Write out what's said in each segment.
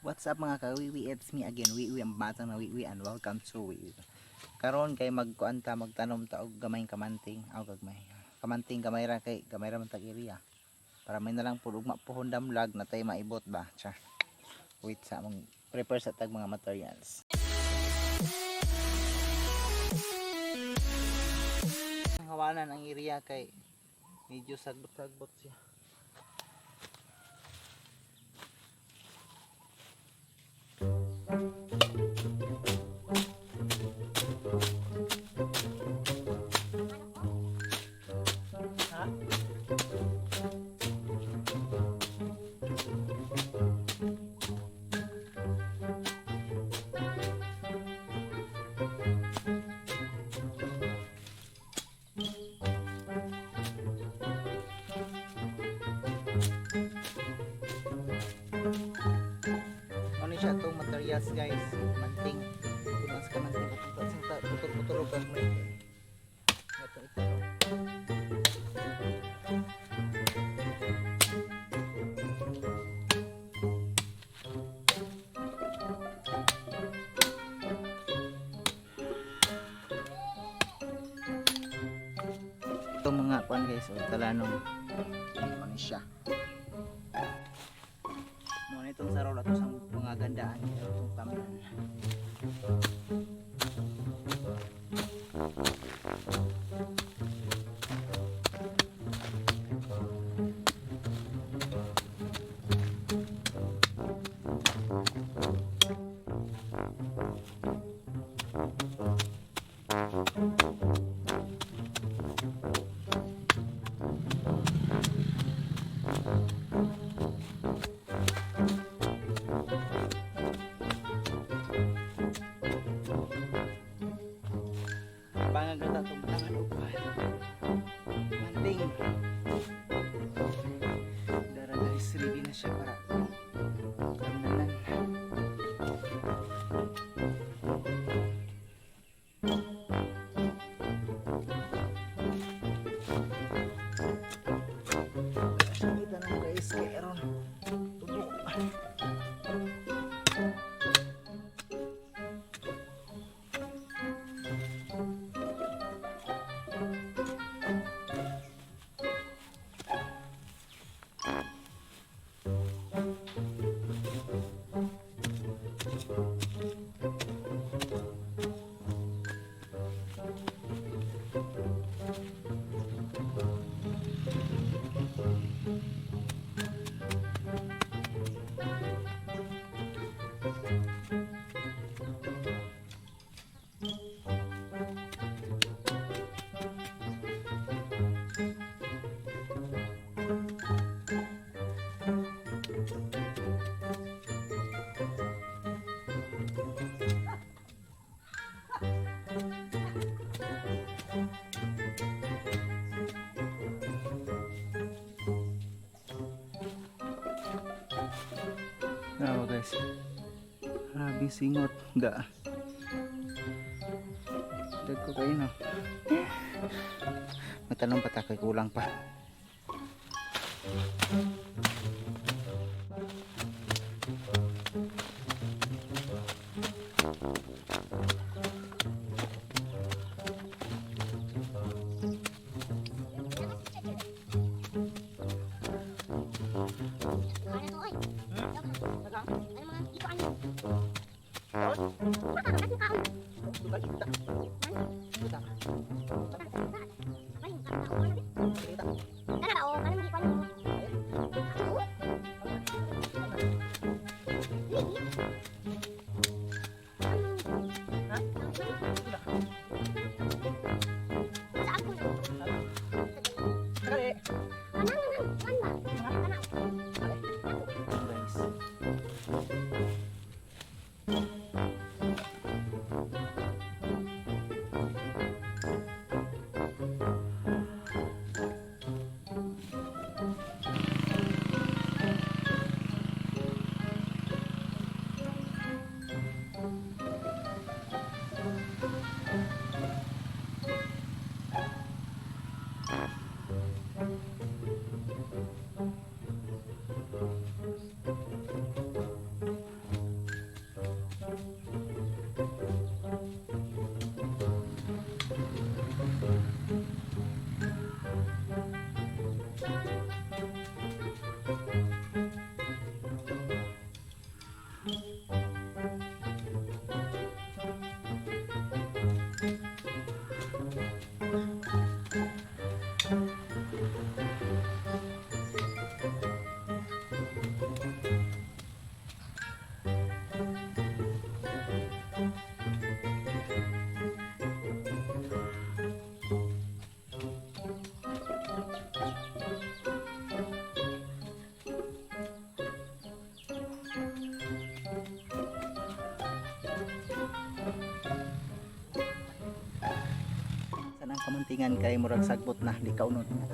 What's up, mga kawiwi? It's me again, Wiwi, ang batang na Wiwi, and welcome to Wiwi. Karon kay magkuan ta, magtanom ta og gamayng kamanting, aw gagmay. Kamanting gamay ra kay gamay ra man tag area. Para may na lang pud ugma pohon damlag na tay maibot ba. Char. Wait sa mong prepare sa tag mga materials. Ang hawanan ang area kay medyo sagbot-sagbot siya. Ha? Ano siya itong materials, guys? Manting. Puno sa kamanting. Putol-putol og gagmay. Ito ito. Itong mga kuan, guys, o talanong. Ano siya? Mo na itong sarol ato sa mga gandaan itong tamnan. Pangag na itong tangan og manting. Dara, guys, ready na siya para tamnanan. Wala siyang itanong, guys, kay aron tubo. Bravo, guys. Grabe singot. Da. Dag ko kayo, no. Matanong pa ta kay kulang pa. Ano to, oy? Ano mga ikuan? Kaon? Ano ba o? Ano mga ikuan mo? Saan ko na? Ano, ano, ano ba? Ano? Guys. Kamantingan kay murag sagbot na di kaunod na.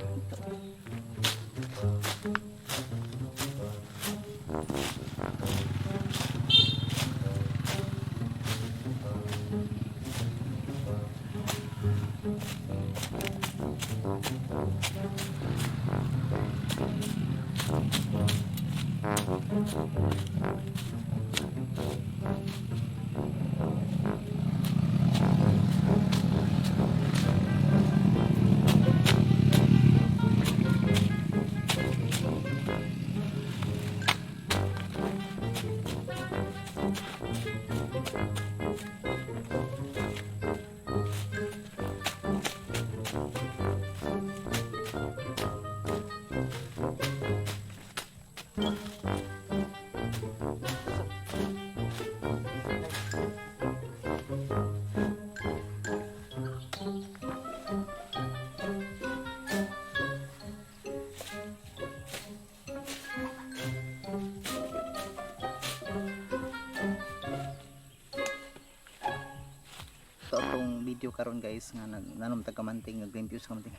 Ito atong video karon, guys, nga nagnanom tag kamanting, naglimpyo sa kamanting.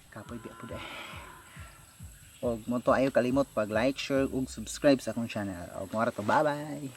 Kapoy biya pud eh. Og mo to, ayo kalimot pag like, share ug subscribe sa akong channel. Og mo to, bye bye.